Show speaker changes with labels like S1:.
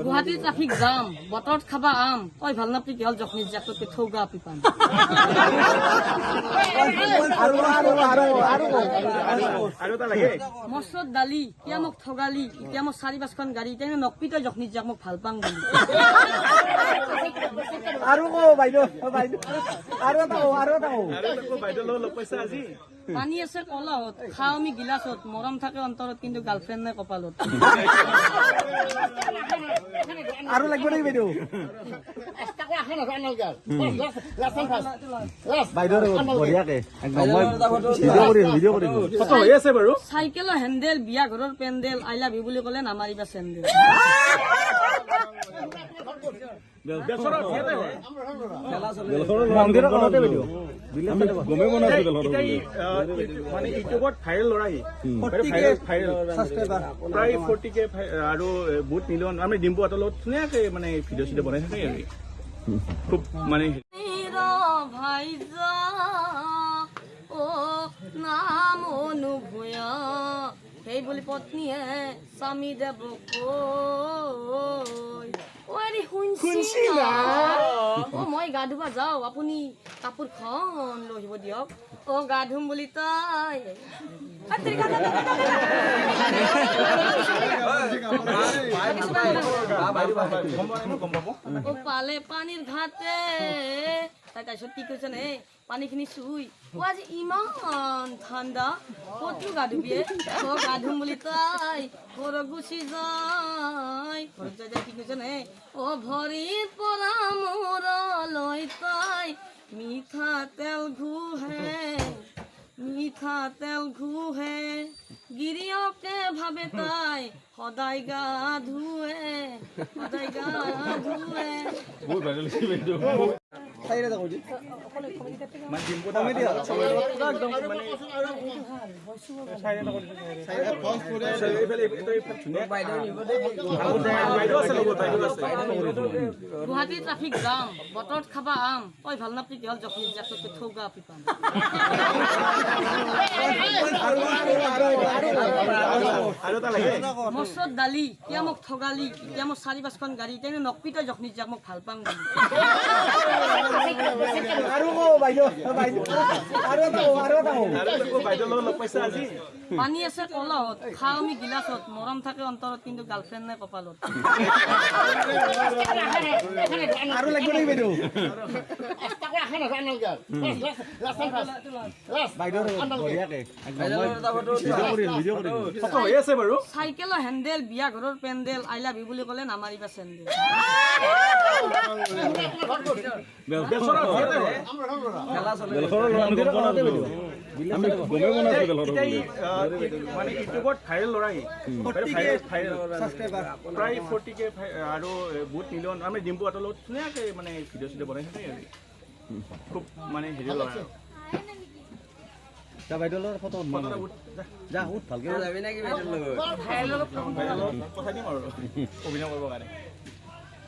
S1: গুৱাহাটীৰ traffic jam, বতৰত খাবা আম, তই ভাল নাপি কি হ'ল জখনি জাকতে থৌগা আপি পাম। মচৰত দালি এতিয়া মোক ঠগালি, এতিয়া মোক 4-5খন গাড়ী, এতিয়া নকবি তই জখনি জাক মোক ভাল পাং বুলি।
S2: আৰু কও বাইদেউ, বাইদেউ আৰু এটা কও, আৰু এটা কও।
S1: পানী আছে কলহত, খাওঁ আমি গিলাচত, মৰম থাকে অন্তৰত কিন্তু গাৰ্লফ্ৰেণ্ড নাই কপালত।
S2: আৰু লাগিব নেকি বাইদেউ? বাইদেউ বঢ়িয়াকে একদম মই ভিডিঅ' কৰি আছো বাৰু।
S1: চাইকেলৰ হেণ্ডেল, বিয়া ঘৰৰ পেণ্ডেল, I love you বুলি ক'লে নামাৰিবা চেণ্ডেল।
S3: মানে ইউটিউবত ভাইৰেল ল'ৰা, প্ৰায় 40K আৰু বহুত মিলিয়ন। আমি ডিম্পু হাতৰ লগত ধুনীয়াকে মানে ভিডিঅ' চিডিঅ' বনাই থাকে আৰু খুব মানে
S1: ভাই অ নাম অনুভূয়া সেই বুলি পত্নীয়ে স্বামী দেৱ কৈ শুনছি না। অ মই গা ধুবা যাওঁ, আপুনি কাপোৰখন লৈ আহিব দিয়ক। অ গা ধুম বুলি তাই অ পালে পানীৰ ঘাটে। তাই তাৰপিছত কি কৈছে নে, পানীখিনি চুই অ আজি ইমান ঠাণ্ডা, ক'তনো গা ধুবিয়ে? অ গা ধুম বুলি তাই ঘৰত গুচি যায়। ঘৰত যাই যাই কি কৈছে নে, অ ভৰিৰ পৰা মূৰলৈ তাই মিঠাতেল ঘঁহে, মিঠাতেল ঘঁহে, গিৰিয়কে ভাবে তাই সদায় গা ধুৱে, সদায় গা ধুৱে। গুৱাহাটীৰ ট্ৰাফিক জাম, বতৰত খাবা আম, তই ভাল নাপি কি হ'ল জখনি জাকতে থৌগা আপি পাম। মচৰত দালি এতিয়া মোক ঠগালি, এতিয়া মোক 4-5খন গাড়ী, এতিয়া নকবি তই জখনি জাক মোক ভাল পাং বুলি।
S2: আৰু কও বাইদেউ, বাইদেউ আৰু এটা কও, আৰু এটা কও।
S1: পানী আছে কলহত, খাওঁ আমি গিলাচত, মৰম থাকে অন্তৰত কিন্তু গাৰ্লফ্ৰেণ্ড নাই কপালত।
S2: আৰু লাগিব নেকি বাইদেউ? বাইদেউ বঢ়িয়াকে একদম মই ভিডিঅ' কৰি
S3: আছো বাৰু।
S1: চাইকেলৰ হেণ্ডেল, বিয়া ঘৰৰ পেণ্ডেল, I love you বুলি ক'লে নামাৰিবা চেণ্ডেল।
S3: মানে ইউটিউবত ভাইৰেল ল'ৰা, প্ৰায় 40K আৰু বহুত মিলিয়ন। আমি ডিম্পু হাতৰ লগত ধুনীয়াকে মানে ভিডিঅ' চিডিঅ' বনাই থাকে আৰু খুব মানে হেৰি ল'ৰা।
S2: যা বাইদেউৰ লগত ফটো যা, উঠ ভালকে
S3: কথা দিম আৰু অভিনয় কৰিবৰ কাৰণে।